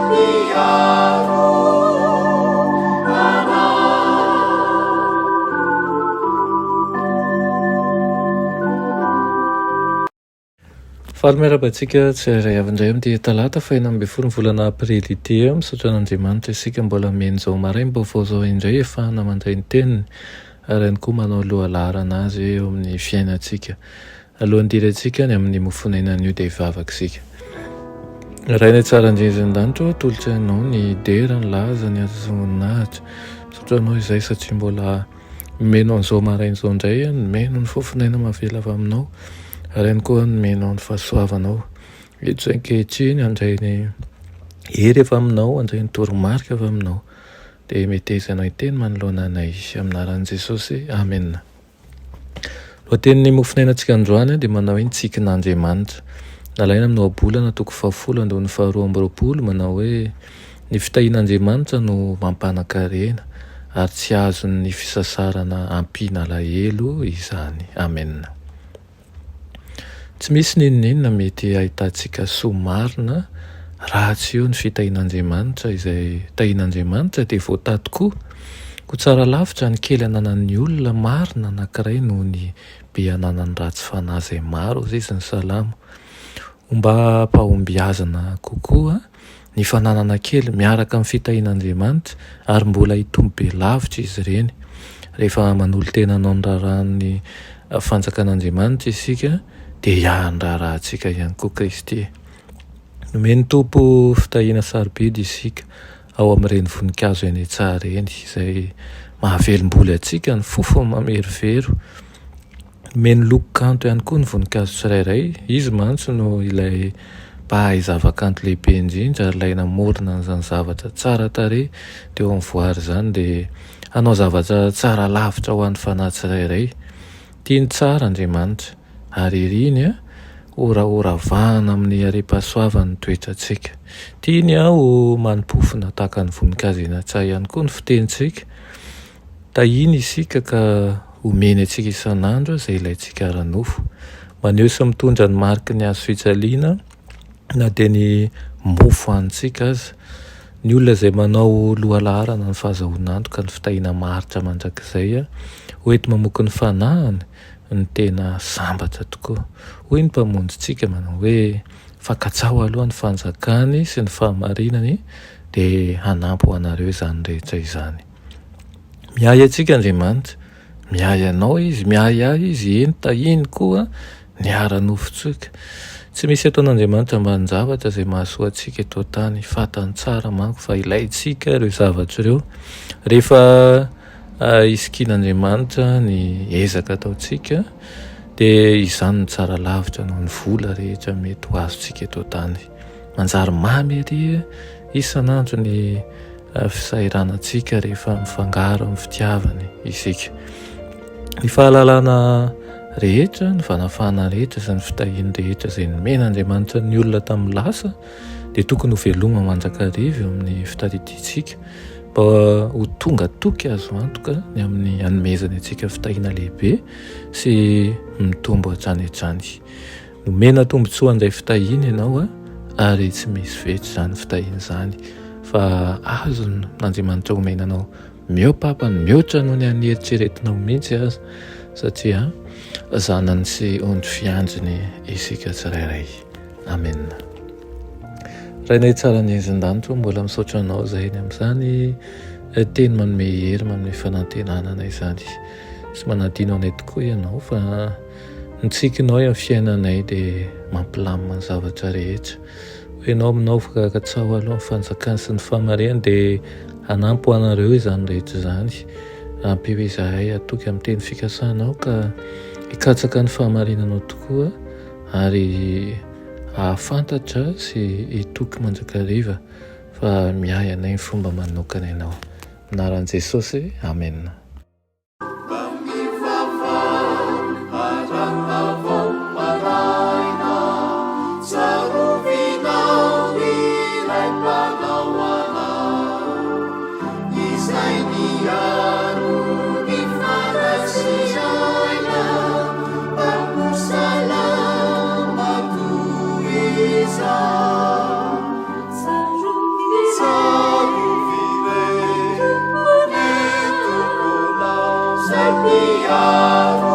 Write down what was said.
Mpiaro anay. Faly miarahaba antsika tsirairay avy indray amin'ity talata faha 16 ny volana aprily ity. Misaotra an'Andriamanitra isika mbola mihaino izao maraim-baovao izao indray ahafahana mandray ny teniny ary ihany koa manao lohalaharana azy eo amin'ny fiainantsika. Alohan'ny hidirantsika any amin'ny mofonaina anio dia hivavaka isika. Rainay tsara indrindra any an-danitra ô, atolotra Anao ny dera, ny laza, ny haja sy ny voninahitra. Misaotra Anao izay satria mbola nomenao an'izao maraina izao indray, nomenao ny fofonaina mahavela avy Aminao, ary ihany koa nomenao ny fahasoavanao. Eto izay ankehitriny handray ny hery avy Aminao, handray ny toromarika avy Aminao. Dia meteza Anao hiteny manoloana anay. Amin'ny anaran'i Jesosy, amena. Lohatenin'ny mofonainantsika androany dia manao hoe ny tsikin'Andriamanitra. Nalaina amin'ny ohabolana toko fahafolo andininy faharoa amby roapolo manao hoe ny fitahian'Andriamanitra no mampanan-karena ary tsy azon'ny fisasarana ampiana alahelo izany. Amena. Tsy misy n'inon'inona mety hahitantsika soa marina raha tsy eo ny fitahian'Andriamanitra, izay tahian'Andriamanitra dia voatahy tokoa. Koa tsara lavitra ny kely ananan'ny olona marina anankiray noho ny be ananan'ny ratsy fanahy izay maro, hoy izy ny Salamo. Ombam-pahombiazana kokoa ny fananana kely miaraka amin'ny fitahian'Andriamanitra ary mbola hitombo be lavitra izy ireny. Rehefa manolo-tena hanao ny raharahan'ny fanjakan'Andriamanitra isika dia hiahy ny raharahantsika ihany koa Kristy. Nomen'ny Tompo fitahiana sarobidy isika ao amin'ireny voninkazo eny an-tsaha ireny izay mahavelom-boly antsika ny fofony mamerovero. Omeny loko kanto ihany koa ny voninkazo tsirairay. Izy mantsy no ilay mpahay zavakanto lehibe indrindra ary ilay namorona an'izany zavatra tsara tarehy teo amin'ny voary izany dia hanao zavatra tsara lavitra ho an'ny fanahy tsirairay. Tiany tsara Andriamanitra ary iriny horahoravahana amin'ny harem-pahasoavany ny toetrantsika. Tiany ho mani-pofona tahaka ny voninkazo eny an-tsaha ihany koa ny fitenintsika. Tahiany isika ka omeny antsika isan'andro izay ilaintsika ara-nofo. Maneho sy mitondra ny mariky ny hazo fijaliana na dia ny mofo hanintsika aza. Ny olona izay manao lohalaharana ny fahazahoana antoka ny fitahiana maharitra mandrakizay ho enti-mamoky ny fanahiny no tena sambatra tokoa. Hoy ny Mpamonjintsika manao hoe, Fa katsaho aloha ny fanjakany sy ny fahamarinany dia hanampy ho anareo izany rehetra izany. Miahy antsika Andriamanitra, miahy anao Izy, miahy ahy Izy, eny tahiny koa ny ara-nofontsika. Tsy misy ataon'Andriamanitra ambanin-javatra izay mahasoa antsika eto an-tany. Fantany tsara manko fa ilaintsika ireo zavatra ireo. Rehefa isikin'Andriamanitra ny ezaka ataontsika dia izany no tsara lavitra noho ny vola rehetra mety ho azontsika eto an-tany. Manjary mamy ery isan'andro ny fisahiranantsika rehefa mifangaro amin'ny fitiavany isika. Ny fahalalana rehetra, ny fanafahana rehetra sy ny fitahiany rehetra izay nomen'Andriamanitra ny olona tamin'ny lasa dia tokony ho veloma mandrakariva eo amin'ny fitadidiantsika mba ho tonga toky azo antoka ny amin'ny hanomezany antsika fitahiana lehibe sy mitombo hatrany hatrany. Nomena tombontsoa handray fitahiana ianao ary tsy misy fetra izany fitahiana izany fa azon'Andriamanitra omena anao mihoa-papany mihoatra noho ny an'ny eritreretinao mihitsy aza satria zanany sy ondry fiandriny isika tsirairay. Amena. Rainay tsara ny aizin-danitra ô, mbola misaotra anao izahay ny amin'izany teny manome hery, manome fanantenana anay izany. Tsy manadino anay tokoa ianao fa Ny tsikinao eo amin'ny fiainanay dia mampilamina ny zavatra rehetra. Hoy ianao aminao fa katsaho aloha ny fanjakany sy ny fahamarihany dia hanampy ho anareo izany rehetra izany. Ampio izahay hatoky amin'ny teny fikasanao ka hikatsaka ny fahamarinanao tokoa ary hahafantatra sy hitoky mandrakariva fa miahy anay ny fomba manokana ianao. Anaran'i Jesosy, Amena. Hiaro.